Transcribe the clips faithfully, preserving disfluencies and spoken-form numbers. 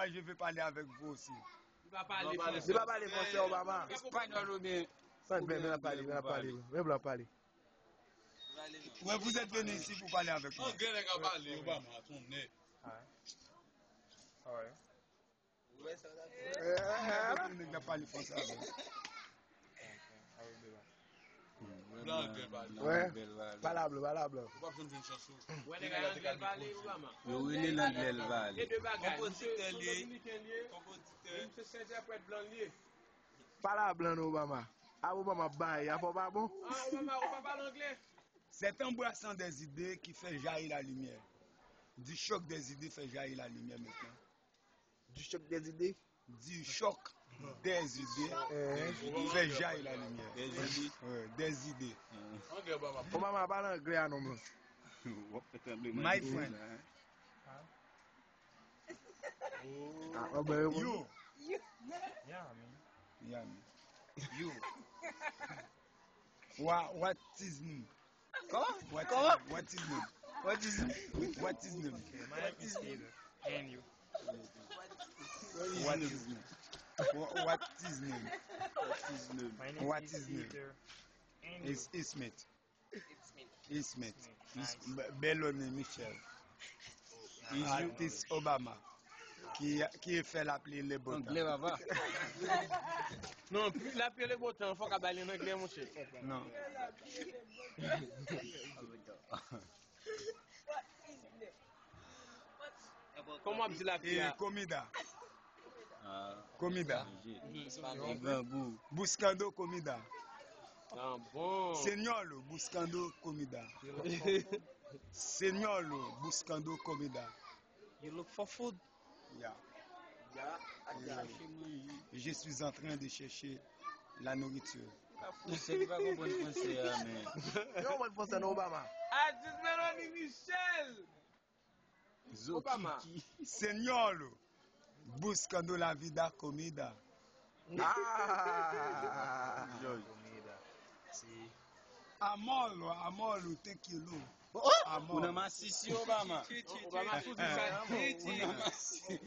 Je veux parler avec vous aussi. Li pa pale fransè. Li pa pale fransè, Obama. Espanyòl oubyen... Sa, men, men, pale, men, pale, men, blan pale. Ouais, vous êtes venu ici pour parler avec moi. Anglè nèg la pale, Obama, tonè. Alright. How are you? Nèg la pale fransè avè m. Blan anglè pale. Wè, pale blan, pale blan. Ou p ap janm jwenn chans ou. Wè nèg la anglè l pale, Obama. Yo rele l anglè l pale. Gen de bagay. Konpozitè li ye. Konpozitè. Misye se entèprèt blan li ye. Pale blan non, Obama. A, Obama bay, a fò pa bon. Ah, Obama, ou pa pale anglè? C'est embrassant des idées qui fait jaillir la lumière. Du choc des idées fait jaillir la lumière maintenant. Du choc des idées. Du choc des idées fait jaillir la lumière. Des idées. Ouais, des idées. Obama, pale anglè a non, blan. My friend. Ah, oh, ben, you. Yeah, I mean. Yeah, I mean. You. What, what is name? Kòman? What, what is name? What is name? What is name? Okay, my name is Peter. And you? What is name? What is name? What is name? My name is Peter. And you? It's Smith. Smith. Smith. Nice. Bèl name, Michel. Atis Obama. Ki, ki fè lapli le bon tan. Anglè, papa. Non, lapli le bon tan, fòk a bay li an anglè, monchè. Non. Kòman w ap di lapli a? Comida. Ah, comida. Grangou. Buscando comida. Ah, bon. Señor, buscando comida. Señor, buscando comida. You look for food? Yeah. Yeah. Je suis en train de chercher la nourriture. Fransè, li pa konprann fransè a, men. Li konprann fransè non, Obama. Atis Melanie Michel. Obama. Señor, buscando la vida comida. Ah! Comida. Si. Amor, amor, thank you, Lou. Amor. Ou nan masisi, Obama. Obama fout ou sa. Ou nan masisi.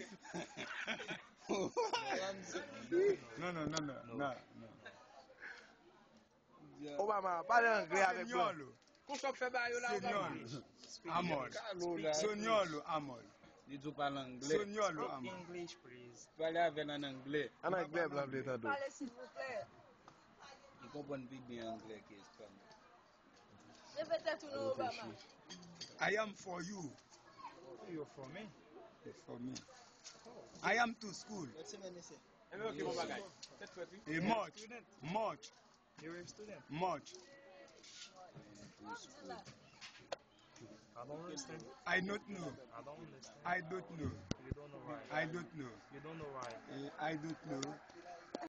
Non, non, non, non, non, non. Obama, pale anglè avèk mwen. Señor. Konsa w ap fè bagay yo la, Obama? Señor. Amor. Señor, amor. Li di w pale anglè. Señor, amor. Speak English, please. Pale avè l an anglè. An anglè, blan vle tande w. Pale, silvouplè. Li konprann pi byen anglè ke espanyòl. Repete tou non, Obama. I am for you. You for me? You for me. I am to school. Enben, ok, bon bagay. Tèt frèt, wi. E much, much. You're a student. Much. I don't understand. I don't know. I don't understand. I don't know. You don't know why. I don't know. You don't know why. Eh, I don't know.